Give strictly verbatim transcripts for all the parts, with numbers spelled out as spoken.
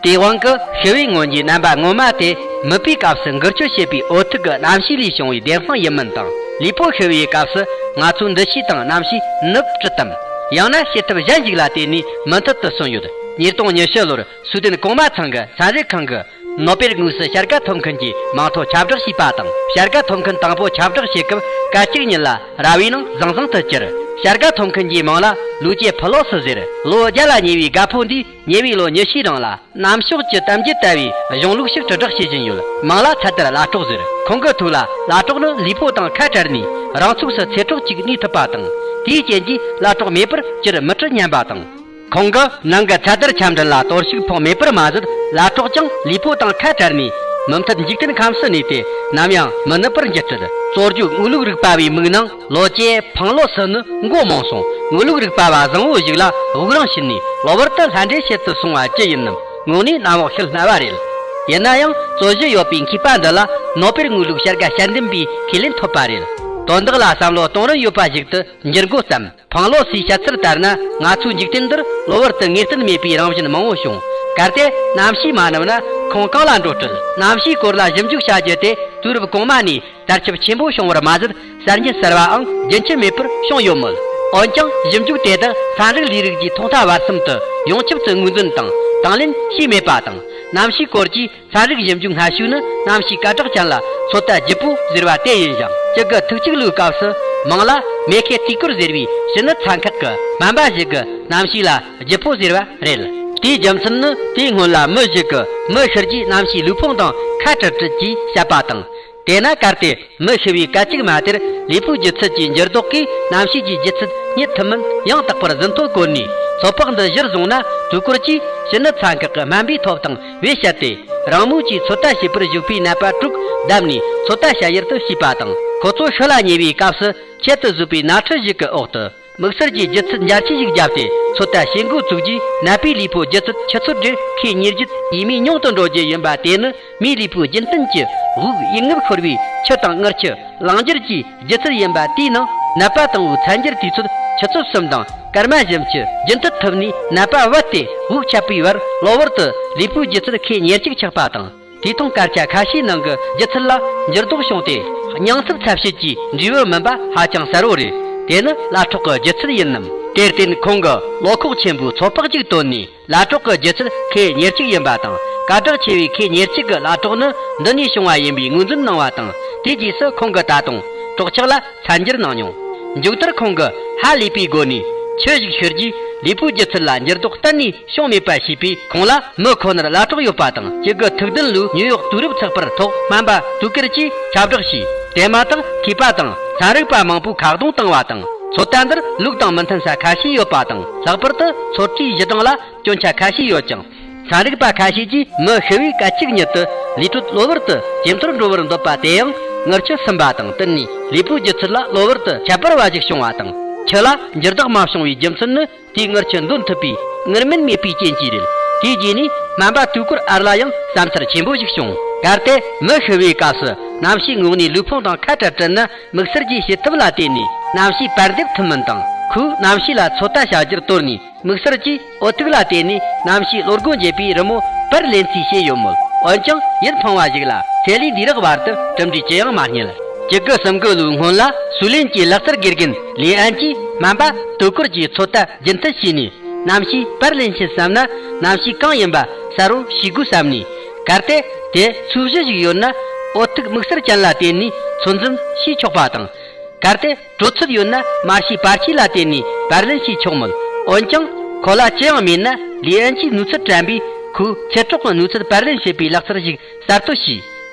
དེའི་དབང་གིས་ཤི་བའི་སྔོན་གྱི་རྣམ་པ་ངོ་མ་དེ་མིད་པའི་སྐབས་སུ་འགུལ་སྐྱོད་བྱེད་པའི་འོ་ཐུག་གི་རྣམ་ཤེས་ལས་བྱུང་བའི་བདེན་དཔང་ཡིན་མིན་དང་། ལུས་པོ་ཤི་བའི་སྐབས་སུ་ང་ཚོའི་འདུ་ཤེས་དང་རྣམ་ཤེས་ནུབ་ཅི་ཙམ། ཡང་ན་བྱེད་ཐབས་གཞན་ཞིག་ལ་བརྟེན་ནས་མུ་མཐུད་དུ་སོན་ཡོད། ཉིས་སྟོང་ཉི་ཤུ་ལོར་སུའུ་ཏན་གོང་མ་ཚང་གི་ཚན་རིག་ཁང་གི་ནོ་པེལ་དངོས་སུ་བྱ་དགའ་ཐོབ་མཁན་གྱི་མིང་ཐོ་ཁྱབ་བསྒྲགས་བྱས་པ་དང་། བྱ་དགའ་ཐོབ་མཁན་དང་པོ་ཁྱབ་བསྒྲགས་བྱེད་སྐབས་སྐད་ཅིག་ཉིད་ལ་ར་བའི་ནང་ཟང་ཟིང་དུ་གྱུར། བྱ་དགའ་ཐོབ་མཁན་གྱི་མིང་ལ་ལུའུ་ཅེ་ཕུ་ལོ་སི་ཟེར། ལོ་བརྒྱ་ལ་ཉེ་བའི་རྒད་པོ་འདིས་ཉེ་བའི་ལོ་ཉི་ཤུའི་རིང་ལ་གནམ་ཕྱོགས་ཀྱི་གཏམ་རྒྱུད་ལྟ་བུའི་གཞུང་ལུགས་ཤིག་དྲིལ་བསྒྲགས་བྱེད་བཞིན་ཡོད། མིང་ལ་ཚད་དར་བླ་གྲོགས་ཟེར། ཁོང་གི་ཐུགས་ལ་བླ་གྲོགས་ནི་ལུས་པོ་དང་ཁ་བྲལ་ནས་རང་ཚུགས་སུ་ཚེ་སྲོག་ཅིག་གནས་ཐུབ་པ་དང་། དེའི་རྐྱེན་གྱིས་བླ་གྲོགས་མེད་པར་གྱུར་མི་སྲིད་སྙམ་པ་དང་། ཁོང་གི་ནང་གི་ཚད་དར་ཆ་འཕྲིན་ལ་གཏོར་བཤིག་ཕོག་མེད་པར་མ་ཟད། བླ་གྲོགས་ཀྱང་ལུས་པོ་དང་ཁ་བྲལ་ནས་མུ་མཐུད་འཇིག་རྟེན་ཁམས་སུ་གནས་ཏེ་ནམ་ཡང་མི་ནུབ་པར་འགྱུར་སྲིད། གཙོ་རྒྱུ་དངོས་ལུགས་རིག་པ་བའི་མིག་ནང་ལོ་ཅེ་ཕང་ལོ་སི་ནི་མགོ་རྨོངས་སོང་། དངོས་ལུགས་རིག་པ་བ་བཟང་བོ་ཞིག་ལ་དབུགས་རིང་ཕྱིན་ནས་གློ་བུར་དུ་ལྷ་འདྲེ་བྱེད་དུ་སོང་བ་ཅི་ཡིན་ནམ། དངོས་གནས་གནམ་འོག་ཤུལ་སྣ་བ་རེད། ཡིན་ན་ཡང་རྩོད་གཞི་ཡོད་པའི་མཁས་པ་འདི་ལ་ནོ་པེལ་དངོས་ལུགས་བྱ་དགའ་དཔྱད་འདེམས་པའི་ཁས་ལེན་ཐོབ་པ་རེད། དོན་དག་ལ་བསམ་བློ་གཏོང་རིན་ཡོད་པ་ཞིག་ཏུ་འགྱུར་འགོ་བརྩམས། ཕང་ལོ་སིའི་བཤད་ཚུལ་ལྟར་ན། ང་ཚོའི་འཇིག་རྟེན་འདིར་གློ་བུར་དུ་ངེས་གཏན་མེད་པའི་རང་བཞིན་མང་བོ་བྱུང་། གལ་ཏེ་གནམ་གཤིས་མ་ནུབ་ན་ཁོང་གང་ལ་འགྲོ་སྲིད། གནམ་གཤིས་སྐོར་ལ་ཞིབ་འཇུག་བྱ་རྒྱུ་དེ་དུས་རབས་གོང་མ་ནས་དར་ཁྱབ་ཆེན་པོ་བྱུང་བར་མ་ཟད། གསར་རྙེད་གསར་བའང་རྒྱུན་ཆད་མེད་པར་བྱུང་ཡོད་མོད། འོན་ཀྱང་ཞིབ་འཇུག་དེ་དག་ཚན་རིག་ལས་རིགས་ཀྱི་ཐོག་མཐའ་བར་གསུམ་དུ་ཡོངས་ཁྱབ་ཏུ་ངོས་འཛིན་དང་དང་ལེན་བྱས་མེད་པ་དང་། གནམ་གཤིས་སྐོར་གྱི་ཚན་རིག་ཞིབ་འཇུག་སྔ་ཤོས་ནི་གནམ་གཤིས་སྐད་གྲགས་ཅན་ལ་ཚོད་ལྟ་ལྗིད་པོ་ཟེར་བ་དེ་ཡིན་ཞིང་། བཅུ་དགུ་ཐིག་གཅིག་ལོའི་སྐབས་སུ་མིང་ལ་མེ་ཁེ་ཏི་ཀུར་ཟེར་བའི་ཕྱི་ནུབ་ཚན་ཁག་གི་སྨན་པ་ཞིག་གིས་གནམ་གཤིས་ལ་ལྗིད་པོ་ཟེར་བ་རེད། དེའི་རྒྱུ་མཚན་ནི་དེའི་སྔོན་ལ་མི་ཞིག་གིས་མི་ཤི་རྗེས་གནམ་གཤིས་ལུས་ཕུང་དང་ཁ་བྲལ་བྲལ་གྱིས་བཤད་པ་དང་། དེས་ན་གལ་ཏེ་མི་ཤི་བའི་སྐད་ཅིག་མ་དེར་ལུས་པོའི་ལྗིད་ཚད་ཀྱི་འགྱུར་ལྡོག་གིས་གནམ་གཤིས་ཀྱི་ལྗིད་ཚད་རྙེད་ཐུབ་མིན་ཡང་དག་པར་ཟིན་ཐོ་བཀོད་ནས། ཚོད་དཔག་འདི་གཞིར་བཟུང་ན། དུས་འཁོར་གྱིས་ཕྱི་ནུབ་ཚན་ཁག་གི་སྨན་པའི་ཐོབ་ཐང་བེད་སྤྱད་དེ། རང་མོས་ཀྱིས་ཚོད་ལྟ་བྱེད་པར་བཞུགས་པའི་ནད་པ་དྲུག་བདམས་ནས་ཚོད་ལྟ་བྱ་ཡུལ་དུ་ཞུས་པ་དང་། ཁོ་ཚོ་ཤི་ལ་ཉེ་བའི་སྐབས་སུ་ཁྱད་དུ་བསད་པའི་ནད་ཁྲི་ཞིག་གི་འོག་ཏུ། དམིགས་བསལ་གྱི་ལྗིད་ཚད་འཇའ་ཆི་ཞིག་བརྒྱབ་སྟེ་ཚོད་ལྟ་བྱེད་འགོ་བཙུགས་རྗེས། ནད་པའི་ལུས་པོའི་ལྗིད་ཚད་ཆུ་ཚོད་རེར་ཁེ་ཉེར་བརྒྱད་ཡས་མས་ཉུང་དུ་འགྲོ་རྒྱུ་ཡིན་པ་དེ་ནི། མིའི་ལུས་པོའི་རྒྱུན་གཏན་གྱི་དབུགས་ཡིད་ངེས་ཤོར་བའི་ཆུ་དང་ངར་ཆུ་ལང་འགྱུར་གྱི་ལྗིད་ཚད་ཡིན་པ་དེའི་ནང་། ནད་པ་དང་པོའི་ཚ་འགྱུར་དུས་ཚོད་ཆུ་ཚོད་གསུམ་དང་སྐར་མ་བཞི་བཅུ་རྒྱུན་མཐུད་ཐུབ་ནས། ནད་པ་བུད་དེ་དབུགས་ཆད་པའི་བར་གློ་བུར་དུ་ལུས་པོའི་ལྗིད་ཚད་ཁེ་ཉེར་གཅིག་ཆག་པ་དང་། དུས་ཐུང་སྐར་ཆ་ཁ་ཤས་ནང་གི་ལྗིད་ཚད་ལ་འགྱུར་ལྡོག་བྱུང་སྟེ། རྙིང་ཚབ་ཚད་བྱེད་ཀྱི་འབྲས་བུ་མིན་པ་ཧ་ཅང་གསལ་བོ་རེད། དེ་ནི་བླ་གྲོགས་ཀྱི་ལྗིད་ཚད་ཡིན་ནམ། དེར་བརྟེན་ཁོང་གིས་བློ་ཁོག་ཆེན་པོས་ཚོད་དཔག་ཅིག་བཏོན་ནས། བླ་གྲོགས་ཀྱི་ལྗིད་ཚད་ཁེ་ཉེར་གཅིག་ཡིན་པ་དང་། སྐད་གྲགས་ཆེ་བའི་ཁེ་ཉེར་གཅིག་གི་བླ་གྲོགས་ནི་འདི་ནས་བྱུང་བ་ཡིན་པའི་ངོས་འཛིན་གནང་བ་དང་། དེའི་རྗེས་སུ་ཁོང་གིས་ད་དུང་སྲོག་ཆགས་ལ་ཚད་འགྱུར་གནང་མྱོང་། མཇུག་མཐར་ཁོང་གིས་ཧ་ལས་པའི་སྒོ་ནས། ཆུ་ཞིག་ཤི་རྗེས་ལུས་པོའི་ལྗིད་ཚད་ལ་འགྱུར་ལྡོག་གཏན་ནས་བྱུང་མེད་པ་ཤེས་པས། ཁོང་ལ་མི་ཁོ་ནར་བླ་གྲོགས་ཡོད་པ་དང་། གཅིག་དགུ་ཐིག་བདུན་ལོའི་ནིའུ་ཡོག་དུས་རབས་ཚགས་པར་ཐོག་སྨན་པ་ཏུ་ཀེར་གྱིས་ཁྱབ་བསྒྲགས་བྱས། དེ་མ་ཐག་མཁས་པ་དང་ཚན་རིག་པ་མང་པོས་ཁ་རྡུང་བཏང་བ་དང་། ཚོད་ལྟ་འདིར་ལུགས་དང་མི་མཐུན་ས་ཁ་ཤས་ཡོད་པ་དང་། ལྷག་པར་དུ་ཚོད་བཀྲིས་གཞི་གྲངས་ལ་སྐྱོན་ཆ་ཁ་ཤས་ཡོད་ཅིང་། ཚན་རིག་པ་ཁ་ཤས་ཀྱིས་མི་ཤི་བའི་སྐད་ཅིག་ཉིད་དུ་ལུས་དྲོད་གློ་བུར་དུ་ཇེ་མཐོར་འགྲོ་བར་འདོད་པ་དེ་ཡང་ངར་ཆུ་སིམ་པ་དང་བསྟུན་ནས། ལུས་པོའི་ལྗིད་ཚད་ལ་གློ་བུར་དུ་ཁྱད་པར་བ་ཞིག་བྱུང་བ་དང་། ཆུ་ལ་འགྱུར་ལྡོག་མ་བྱུང་བའི་རྒྱུ་མཚན་ནི། དེའི་ངར་ཆུ་འདོན་ཐུབ་པའི་ངར་སྨན་མེད་པའི་རྐྱེན་གྱིས་རེད། དེའི་རྗེས་ནས་སྨན་པ་ཏུའུ་ཀུར་ཨར་ལ་ཡང་བསམ་འཆར་ཆེན་པོ་ཞིག་བྱུང་། གལ་ཏེ་མི་ཤི་བའི་སྐབས་སུ་གནམ་གཤིས་ངོས་ནས་ལུས་ཕུང་དང་ཁ་བྲལ་བྲལ་ན། དམིགས་བསལ་གྱི་བྱེད་ཐབས་ལ་བརྟེན་ནས་གནམ་གཤིས་བར་འདེབས་ཐུབ་མིན་དང་། ཁོས་གནམ་གཤིས་ལ་ཚོད་ལྟ་བྱ་རྒྱུར་གཏོར་ནས། དམིགས་བསལ་གྱིས་འོ་ཐུག་ལ་བརྟེན་ནས་གནམ་གཤིས་གློ་སྒོ་འབྱེད་པའི་རི་མོ་པར་ལེན་རྩིས་བྱས་ཡོད་མོད། འོན་ཀྱང་ཡིད་ཕངས་པ་ཞིག་ལ། ཚེ་ལས་འདས་རག་བར་དུ་གྲུབ་འབྲས་ཅི་ཡང་མ་རྙེད། གཅིག་དགུ་གསུམ་དགུ་ལོའི་སྔོན་ལ། སུའུ་ལེན་གྱི་ལག་རྩལ་དགེ་རྒན་ལི་ཨན་གྱིས་སྨན་པ་ཏུའུ་ཀུར་གྱི་ཚོད་ལྟ་རྒྱུན་མཐུད་བྱས་ནས། གནམ་གཤིས་པར་ལེན་ཆེད་བསམ་ན། གནམ་གཤིས་གང་ཡིན་པ་གསལ་བོ་ཤེས་དགོས་བསམ་ནས། གལ་ཏེ་དེ་ཚོས་གཞི་ཞིག་ཡོད་ན། འོ་ཐུག་དམིགས་བསལ་ཅན་ལ་བརྟེན་ནས་ཚོད་འཛིན་བྱས་ཆོག་པ་དང་། གལ་ཏེ་དྲོད་ཚད་ཡོད་ན། མར་ཤེས་པར་ཆས་ལ་བརྟེན་ནས་པར་ལེན་བྱས་ཆོག་མོད། འོན་ཀྱང་ཁོ་ལ་ཅི་ཡང་མེད་ན། ལི་ཨན་གྱིས་ནུས་ཚད་དྲན་པས། ཁོས་ཚེ་སྲོག་གི་ནུས་ཚད་པར་ལེན་བྱེད་པའི་ལག་རྩལ་ཞིག་གསར་གཏོད་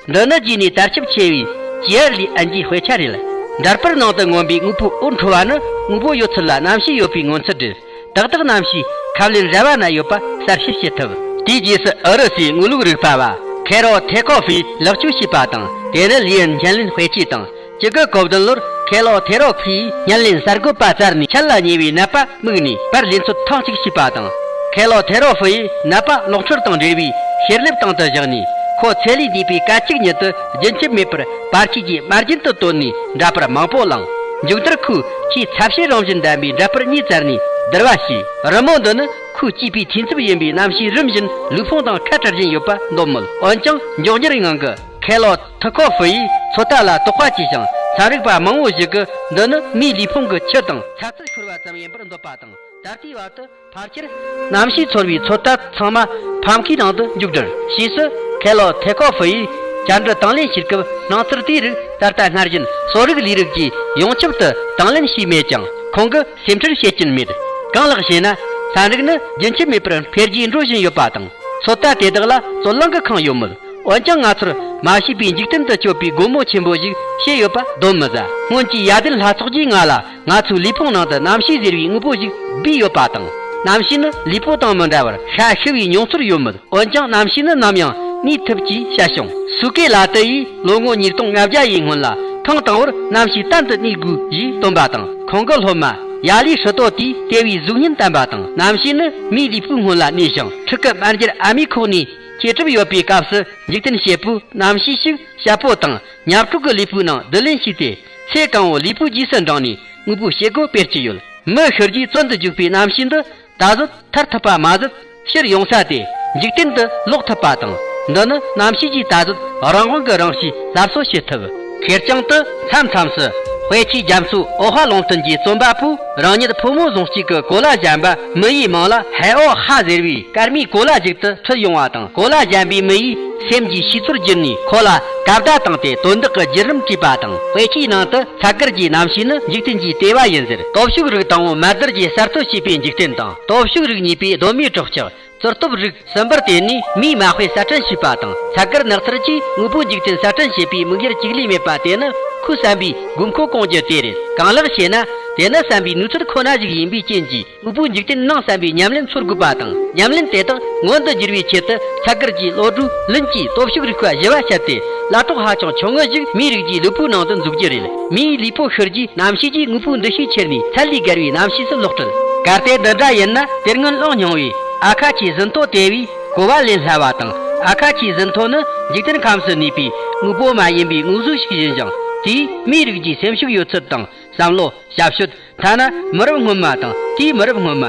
བྱས། འདི་ནི་རྗེས་ནས་དར་ཁྱབ་ཆེ་བའི་ཅི་ཨར་ལི་ཨན་གྱི་དཔེ་ཆ་རེད། འདྲ་པར་ནང་དུ་མངོན་པའི་དངོས་པོའི་འོད་འཕྲོ་བ་ནི། དངོས་པོ་ཡོད་ཚད་ལ་གནམ་གཤིས་ཡོད་པའི་མངོན་ཚུལ་རེད། ཏག་ཏག་གནམ་གཤིས་ཁབ་ལེན་ར་བ་ན་ཡོད་པ་གསལ་བཤད་བྱེད་ཐུབ། དེའི་རྗེས་སུ་ཨུ་རུ་སུའི་དངོས་ལུགས་རིག་པ་བ་ཁེ་རོ་ཐེ་ཁོ་ཧྥིས་ལེགས་བཅོས་བྱས་པ་དང་། དེ་ནི་ལི་ཨན་ཉམས་ལེན་དཔེ་ཆས་དང་། གཅིག་དགུ་གོ་བདུན་ལོར་ཁེ་ལོ་ཐེ་རོ་ཕིའི་ཉམས་ལེན་གསར་འགོད་པ་བཙལ་ནས། ཆད་ལ་ཉེ་བའི་ནད་པ་དམིགས་ནས་པར་ལེན་ཚོད་ཐེངས་གཅིག་བྱས་པ་དང་། ཁེ་ལོ་ཐེ་རོ་ཧྥིའི་ནད་པ་གློག་འཕྲུལ་དང་འབྲེལ་བའི་ཤེལ་ལེབ་སྟེང་དུ་བཞག་ནས། ཁོ་ཚེ་ལས་འདས་པའི་སྐད་ཅིག་ཉིད་དུ་རྒྱུན་ཆད་མེད་པར་པར་ཆས་ཀྱི་དམར་རྒྱན་དུ་བཏོན་ནས་འདྲ་པར་མང་པོ་བླངས། མཇུག་མཐར་ཁོས་ཆེས་ཚབས་ཆེའི་རང་བཞིན་ལྡན་པའི་འདྲ་པར་གཉིས་བཙལ་ནས་བསྡུར་བ་བྱས། རི་མོ་འདི་ནི་ ཁོས་གཅེས་པའི་ཐེ་ཚོམ་ཡིན་པའི་རྣམ་ཤེས་རིམ་བཞིན་ལུས་ཕུང་དང་ཁ་བྲལ་བཞིན་ཡོད་པ་འདོད་མོད། འོན་ཀྱང་མགྱོགས་མྱུར་ངང་གི་ཁེ་ལོ་ཐི་ཁོ་ཧྥུ་ཡིས་ཚོད་ལྟ་ལ་དོགས་པ་སྐྱེས་ཤིང་། ཚན་རིག་པ་མང་བོ་ཞིག་གིས་འདི་ནི་མིའི་ལུས་ཕུང་གི་ཆུ་དང་ཚ་ཚད་ཤོར་བ་ཙམ་ཡིན་པར་འདོད་པ་དང་། ད་ལྟའི་བར་དུ་ཕལ་ཆེར་གནམ་གཤིས་ཚོར་བའི་ཚོད་ལྟ་ཚང་མ་ཕམ་ཁའི་ནང་དུ་མཇུག་བསྒྲིལ། ཕྱིས་སུ་ཁེ་ལོ་ཐེ་ཁོ་ཧྥུ་ཡིས་བཅར་འདྲི་དང་ལེན་བྱེད་སྐབས། སྣང་ཚུལ་དེའི་རིགས་ད་ལྟ་སྔར་བཞིན་གསོ་རིག་ལས་རིགས་ཀྱིས་ཡོངས་ཁྱབ་ཏུ་དང་ལེན་བྱས་མེད་ཀྱང་། ཁོང་གིས་སེམས་ཁྲལ་བྱེད་ཀྱིན་མེད། གང་ལགས་ཞེ་ན། ཚན་རིག་ནི་རྒྱུན་ཆད་མེད་པར་འཕེལ་རྒྱས་འགྲོ་བཞིན་ཡོད་པ་དང་། ཚོད་ལྟ་དེ་དག་ལ་རྩོད་གླེང་གི་ཁུངས་ཡོད་མོད། འོན་ཀྱང་ང་ཚོར་མ་ཤེས་པའི་འཇིག་རྟེན་དུ་སྐྱོད་པའི་སྒོ་མོ་ཆེན་པོ་ཞིག་ཕྱེས་ཡོད་པ་གདོན་མི་ཟ། སྔོན་གྱི་ཡ་དན་ལྷ་ཚོགས་ཀྱིས་ང་ལ་ང་ཚོའི་ལུས་ཕུང་ནང་དུ་རྣམ་ཤེས་ཟེར་བའི་དངོས་པོ་ཞིག་སྦས་ཡོད་པ་དང་། རྣམ་ཤེས་ནི་ལུས་པོ་དང་མི་འདྲ་བར་ཤ་ཤི་བའི་མྱོང་ཚོར་ཡོད་མོད། འོན་ཀྱང་རྣམ་ཤེས་ནི་ནམ་ཡང་གནས་ཐུབ་ཅེས་བཤད་བྱུང་། སུ་ཀེ་ལ་ཏི་ཡིས་ལོ་ངོ་ཉིས་སྟོང་ལྔ་བརྒྱ་ཡི་སྔོན་ལ་ཐེངས་དང་པོར་རྣམ་ཤེས་གཏན་དུ་གནས་དགོས་ཞེས་སྟོན་པ་དང་། ཁོང་གི་སློབ་མ་ཡ་ལི་ཧྲི་ཏོ་ཏིས་དེ་བས་གཟུགས་བརྙན་བསྟན་པ་དང་། རྣམ་ཤེས་ནི་མིའི་ལུས་པོའི་སྔོན་ལ་གནས་ཤིང་། ཕྲུ་གུ་རྨ་རྒྱལ་ཨ་མའི་ཁོག་ནས་སྐྱེ་གྲབས་ཡོད་པའི་སྐབས་སུ། འཇིག་རྟེན་བྱེད་པོས་རྣམ་ཤེས་ཤིག་ཞབས་པོ་དང་ཉ་ཕྲུག་གི་ལུས་པོའི་ནང་བསྡུ་ལེན་བྱས་ཏེ། ཚེ་གང་བོ་ལུས་པོའི་རྗེས་སུ་འབྲངས་ནས་དངོས་པོའི་བྱེད་སྒོ་སྤེལ་གྱི་ཡོད། མི་ཤི་རྗེས་བཙོན་དུ་བཅུག་པའི་རྣམ་ཤེས་འདི་ད་གཟོད་ཐར་ཐུབ་པ་མ་ཟད། ཕྱིར་ཡོང་ས་དེ་འཇིག་རྟེན་དུ་ལོག་ཐུབ་པ་དང་། འདི་ནི་རྣམ་ཤེས་ཀྱིས་ད་གཟོད་རང་དབང་གི་རང་གཤིས་སླར་གསོ་བྱེད་ཐུབ། ཁེར་རྐྱང་དུ་མཚམས་མཚམས་སུ་དཔེ་ཆའི་རྒྱ་མཚོ་ཨོ་ཧྭ་ལུང་བསྟན་གྱི་རྩོམ་པ་པོས་རང་ཉིད་ཕོ་མོ་ཟུང་གཅིག་གི་གོ་ལ་གཞན་པ་མི་ཡི་མིང་ལ་ཧེ་ཨོ་ཧྭ་ཟེར་བའི་སྐར་མའི་གོ་ལ་ཞིག་ཏུ་ཁྲིད་ཡོང་བ་དང་། གོ་ལ་གཞན་པའི་མི་ཡིས་སེམས་ཀྱི་ཤེས་ཚོར་བརྒྱུད་ནས་ཁོ་ལ་དགའ་བརྡ་བཏང་སྟེ་དོན་དག་གི་བརྒྱུད་རིམ་བྲིས་པ་དང་། དཔེ་ཆའི་ནང་དུ་ཚ་གུར་གྱི་རྣམ་ཤེས་ནི་འཇིག་རྟེན་གྱི་ལྟེ་བ་ཡིན་ཟེར། སྟོབས་ཤུགས་རིགས་དང་པོ་མ་དར་རྗེས་གསར་གཏོད་བྱས་པའི་འཇིག་རྟེན་དང་། སྟོབས་ཤུགས་རིགས་གཉིས་པའི་གདོད་མའི་སྲོག་ཆགས། རྩི་སྟོབས་རིགས་གསུམ་པར་བརྟེན་ནས་མིའི་མ་དཔེ་གསར་སྐྲུན་བྱས་པ་དང་། ཚ་གུར་ནགས་ཚལ་གྱིས་དངོས་པོའི་འཇིག་རྟེན་གསར་སྐྲུན་བྱེད་པའི་དམིགས་ཡུལ་གཅིག་ལས་མེད་པ་དེ་ནི་ཁོའི་བསམ་པའི་དགོས་མཁོ་སྐོང་རྒྱུ་དེ་རེད། གང་ལགས་ཞེ་ན། དེ་ནི་བསམ་པའི་ནུས་ཚོད་ཁོ་ན་ཞིག་ཡིན་པའི་རྐྱེན་གྱིས། དངོས་པོའི་འཇིག་རྟེན་ནང་བསམ་པའི་ཉམས་ལེན་འཚོལ་དགོས་པ་དང་། ཉམས་ལེན་དེ་དག་མངོན་དུ་འགྱུར་བའི་ཆེད་དུ། ཚ་གུར་གྱི་བློ་གྲོས་ལྷུན་གྱིས་སྟོབས་ཤུགས་རིག་པ་ཞི་བ་བྱས་ཏེ། ལ་དྭགས་ཧ་ཅང་ཆུང་ངུ་ཞིག་མིའི་རིགས་ཀྱི་ལུས་པོའི་ནང་དུ་འཛུགས་རྒྱུ་རེད། མིའི་ལུས་པོ་ཤི་རྗེས་རྣམ་ཤེས་ཀྱིས་དངོས་པོའི་འདུ་ཤེས་ཁྱེར་ནས་ཚད་ལས་བརྒལ་བའི་རྣམ་ཤེས་སུ་ལོག་སྤྲད། གལ་ཏེ་འདི་འདྲ་ཡིན་ན། དེ་སྔོན་བླངས་མྱོང་བའི་ཨ་ཁ་ཆི་ཟིན་ཐོ་དེ་བས་གོ་བ་ལེན་སླ་བ་དང་། ཨ་ཁ་ཆི་ཟིན་ཐོ་ནི་འཇིག་རྟེན་ཁམས་སུ་གནས་པའི་དངོས་པོ་མ་ཡིན་པའི་དངོས་གཟུགས་ཤིག་ཡིན་ཞིང་། དེས་མིའི་རིགས་ཀྱི་སེམས་ཤུགས་ཡོད་ཚད་དང་། བསམ་བློ། ཞབས་ཕྱི། ཐ་ན་མི་རབས་སྔོན་མ་དང་དེའི་མི་རབས་སྔོན་མ།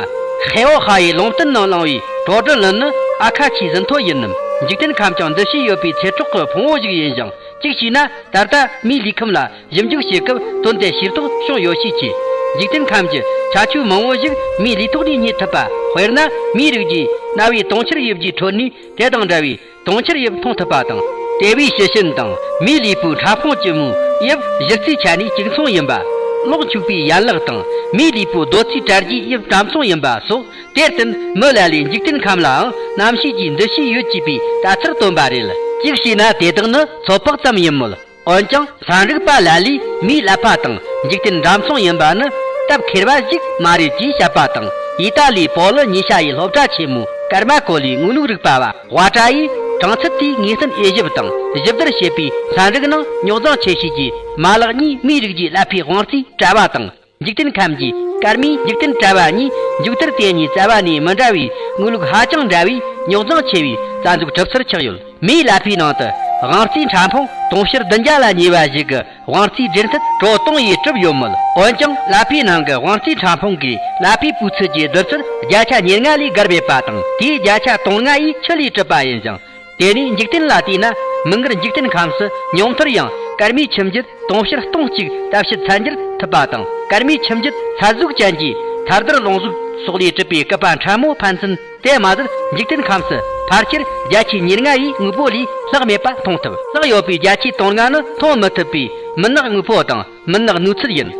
ཧེ་ཨོ་ཧྭ་ཡི་ལུང་བསྟན་ནང་བླངས་པའི་ཀྲོ་ཀྲུ་ལིན་ནི་ཨ་ཁ་ཆི་ཟིན་ཐོ་ཡིན་ནམ། འཇིག་རྟེན་ཁམས་ཀྱང་འདུ་ཤེས་ཡོད་པའི་ཚེ་སྲོག་གི་ཕུང་བོ་ཞིག་ཡིན་ཞིང་། གཅིག་བྱས་ན། ད་ལྟ་མིའི་ལུས་ཁམས་ལ་ཞིབ་འཇུག་བྱེད་སྐབས་དོན་དེ་ཤེས་རྟོགས་བྱུང་ཡོད་ཤས་ཆེ། འཇིག་རྟེན་ཁམས་ཀྱི་ཁྱད་ཆོས་མང་བོ་ཞིག་མིའི་ལུས་ཐོག་ནས་རྙེད་ཐུབ་པ། དཔེར་ན། མིའི་རིགས་ཀྱི་རྣ་བའི་དུང་ཕྱུར་དབྱིབས་ཀྱི་ཁྲོད་ནས་དེ་དང་འདྲ་བའི་དུང་ཕྱུར་དབྱིབས་མཐོང་ཐུབ་པ་དང་། དེ་བས་ཕྱི་ཤུན་དང་མིའི་ལུས་པོའི་ཕྲ་ཕུང་ལྕི་མོའི་དབྱིབས་གཞི་རྩའི་ཆ་ནས་གཅིག་མཚུངས་ཡིན་པ། གློག་འཁྱུག་པའི་ཡན་ལག་དང་མིའི་ལུས་པོའི་རྡོ་རྩིའི་གྲ་རྒྱའི་དབྱིབས་འདྲ་མཚུངས་ཡིན་པ་སོགས། དེར་བརྟེན་མི་ལ་ལས་འཇིག་རྟེན་ཁམས་ལའང་རྣམ་ཤེས་ཀྱི་འདུ་ཤེས་ཡོད་ཅེས་པའི་ལྟ་ཚུལ་བཏོན་པ་རེད། གཅིག་བྱས་ན་དེ་དག་ནི་ཚོད་དཔག་ཙམ་ཡིན་མོད། འོན་ཀྱང་ཚན་རིག་པ་ལ་ལས་མིའི་ཀླད་པ་དང་འཇིག་རྟེན་འདྲ་མཚུངས་ཡིན་པ་ནི་སྟབས་འཁེལ་བ་ཞིག་མ་རེད་ཅེས་བཤད་པ་དང་། ཨི་ཏཱ་ལིའི་པོ་ལི་ནི་ཤ་ཡི་སློབ་གྲྭ་ཆེན་མོའི་ཀརྨ་ཀོ་ལིའི་དངོས་ལུགས་རིག་པ་བ་ཝ་ཀྲ་ཡིས་གྲངས་ཚད་དེའི་ངེས་གཏན་དབྱེ་ཞིབ་དང་ཞིབ་བསྡུར་བྱེད་པའི་ཚན་རིག་ནང་རྙོག་འཛིང་ཆེ་ཤོས་ཀྱི་མ་ལག་གཉིས་མིའི་རིགས་ཀྱི་ཀླད་པའི་དབང་རྩའི་དྲ་བ་དང་། འཇིག་རྟེན་ཁམས་ཀྱི་སྐར་མའི་འཇིག་རྟེན་དྲ་བ་གཉིས་མཇུག་མཐར་དེ་གཉིས་རྩ་བ་ནས་མི་འདྲ་བའི་དངོས་ལུགས་ཧ་ཅང་འདྲ་བའི་རྙོག་འཛིང་ཆེ་བའི་རྩ་འཛུགས་གྲུབ་ཚུལ་ཆགས་ཡོད། མིའི་ཀླད་པའི་ནང་དུ་དབང་རྩའི་ཕྲ་ཕུང་དུང་ཕྱུར་བདུན་བརྒྱ་ལ་ཉེ་བ་ཞིག་གི་དབང་རྩའི་སྦྱིན་ཚད་ཀྲོ་སྟོང་ཡིས་གྲུབ་ཡོད་མོད། འོན་ཀྱང་ཀླད་པའི་ནང་གི་དབང་རྩའི་ཕྲ་ཕུང་གི་ཀླད་པའི་སྤུས་ཚད་ཀྱི་བསྡུར་ཚད་བརྒྱ་ཆ་ཉེར་ལྔ་ལས་བརྒལ་མེད་པ་དང་། དེའི་བརྒྱ་ཆ་དོན་ལྔ་ཡིས་ཆུ་ལས་གྲུབ་པ་ཡིན་ཞིང་། དེ་ནས་འཇིག་རྟེན་ལ་བལྟས་ན། མིག་སྔར་འཇིག་རྟེན་ཁམས་སུ་ཉུང་མཐར་ཡང་སྐར་མའི་ཁྱིམ་རྒྱུད་དུང་ཕྱུར་སྟོང་གཅིག་ལྟ་བཤལ་ཚད་འཇལ་ཐུབ་པ་དང་། སྐར་མའི་ཁྱིམ་རྒྱུད་ཚ་གཟུགས་ཅན་གྱི་ཐལ་རྡུལ་རླུང་གཟུགས་སོགས་ལས་གྲུབ་པའི་སྐུད་པ་ཕྲ་མོ་ཕན་ཚུན་དེ་མ་ཟད། འཇིག་རྟེན་ཁམས་སུ་ཕལ་ཆེར་བརྒྱ་ཆའི་ཉེར་ལྔ་ཡིས་དངོས་པོ་ལས་ལྷག་མེད་པ་མཐོང་ཐུབ། ལྷག་ཡོད་པའི་བརྒྱ་ཆའི་དོན་ལྔ་ནི་མཐོང་མི་ཐུབ་པའི་མུན་ནག་དངོས་པོ་དང་། མུན་ནག་གནོད་ཚུལ་ཡིན།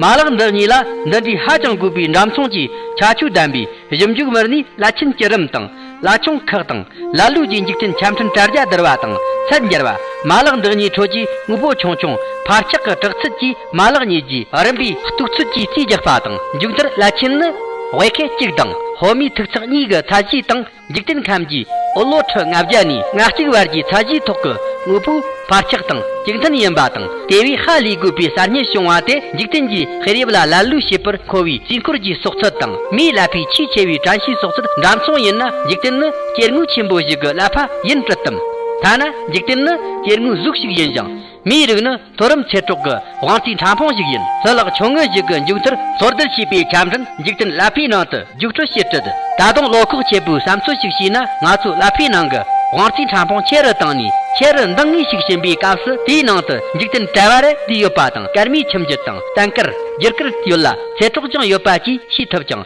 མ་ལག་འདི་གཉིས་ལ་འདི་འདྲའི་ཧ་ཅང་དགོས་པའི་འདྲ་མཚུངས་ཀྱི་ཁྱད་ཆོས་ལྡན་པའི་ཞིབ་འཇུག་མི་སྣས་ལ་ཆེན་སྐྱི་རིམ་དང་། ལ་ཆུང་ཁག་དང་། ལ་ལུ་རྗེས་འཇིག་རྟེན་ཆ་འཕྲིན་དྲ་རྒྱ་བསྡུར་བ་དང་ཚད་འཇལ་བ། མ་ལག་འདི་གཉིས་ཁྲོད་ཀྱི་དངོས་པོ་ཆུང་ཆུང་འཕར་ཆག་གི་དྲག་ཚད་ཀྱིས་མ་ལག་གཉིས་ཀྱི་རིམ་པའི་གཏུག་ཚད་ཀྱི་རྩིས་རྒྱག་པ་དང་། མཇུག་མཐར་ལ་ཆེན་ནི་དབྱེ་ཁེ་གཅིག་དང་ཕོ་མོའི་ཐུག་ཚེག་གཉིས་ཀྱི་ཚད་གཞི་དང་། འཇིག་རྟེན་ཁམས་ཀྱི་འོད་ལོ་ཁྲི་ལྔ་བརྒྱ་ནས་ལྔ་གཅིག་བར་གྱི་ཚད་གཞིའི་ཐོག་གི་དངོས་པོའི་འཕར་ཆག་དང་གཅིག་མཐུན་ཡིན་པ་དང་། དེ་བས་ཧ་ལས་དགོས་པའི་གསར་རྙེད་བྱུང་བ་དེ་འཇིག་རྟེན་གྱི་དཔེ་དབྱིབས་ལ་ལད་ལུས་བྱེད་པར་མཁོ་བའི་རྩིས་འཁོར་གྱི་གསོག་ཚད་དང་། མིའི་ཀླད་པའི་ཆེས་ཆེ་བའི་དྲན་ཤེས་གསོག་ཚད་འདྲ་མཚུངས་ཡིན་ན། འཇིག་རྟེན་ནི་སྐྱེ་དངོས་ཆེན་པོ་ཞིག་གི་ཀླད་པ་ཡིན་སྲིད་དམ། ཐ་ན་འཇིག་རྟེན་ནི་སྐྱེ་དངོས་གཟུགས་ཤིག་ཡིན་ཞིང་། མིའི་རིགས་ནི་མཐོ་རིམ་ཚེ་སྲོག་གི་དབང་རྩའི་ཕྲ་ཕུང་ཞིག་ཡིན། སྲོལ་ལག་ཆུང་ངུ་ཞིག་གི་མཇུག་མཐར་འཚོལ་སྡུད་བྱས་པའི་ཆ་འཕྲིན་འཇིག་རྟེན་ཀླད་པའི་ནང་དུ་རྒྱུགས་སྤྲོད་བྱེད་སྲིད། ད་དུང་བློ་ཁོག་ཆེ་པོས་བསམ་ཚུལ་ཞིག་བྱས་ན། ང་ཚོའི་ཀླད་པའི་ནང་གི་དབང་རྩའི་ཕྲ་ཕུང་ཆེ་རུ་བཏང་ནས་ཆེ་རུ་འདང་ངེས་ཤིག་ཕྱིན་པའི་སྐབས་སུ། དེའི་ནང་དུ་འཇིག་རྟེན་བྲལ་བ་རེ་བསྡུས་ཡོད་པ་དང་། སྐར་མའི་ཁྱིམ་རྒྱུད་དང་། སྟོན་ཁར་རྒྱུ་སྐར་ཡོད་ལ། ཚེ་སྲོག་ཀྱང་ཡོད་པ་བཅས་ཤེས་ཐུབ་ཅིང་།